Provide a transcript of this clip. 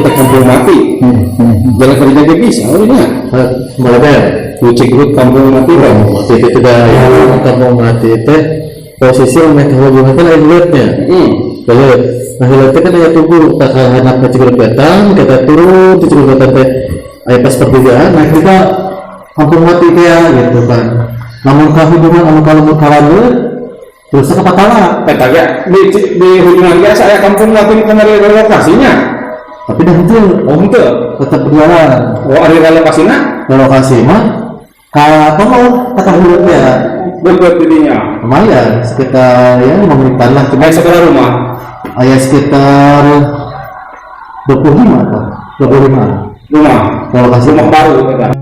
teh kampung mati. Jalan kerja ge bisa, oh nya. Boleh deh. Di Cikerut kampung mati teh. Mati itu tidak ya, kampung mati teh posisi meh hubungan teh lain hileutnya. Hileut. Nah, hileut teh kan aya tugu tak handap ke Cikerut Wetan, kita turun di Cikerut Wetan teh aya pas pertigaan, naik kita kampung mati teh ya, gitu kan. Namun ka hubungan anu ka lembur kawaneut terus ke Patala. Eta ge di hubungan ge saya kampung mati kemarin relokasinya. Tapi dah henteu. Oh, henteu. Tetap berjalan. Oh, ari relokasina? Relokasi mah ka kono ka hileut ya. Berbet didinya. Lumayan, sekitar ya 5 menitan lah, cuma Kayak sekolah rumah. Aya sekitar 25 atau 25 Rumah. Relokasi. Rumah baru eta.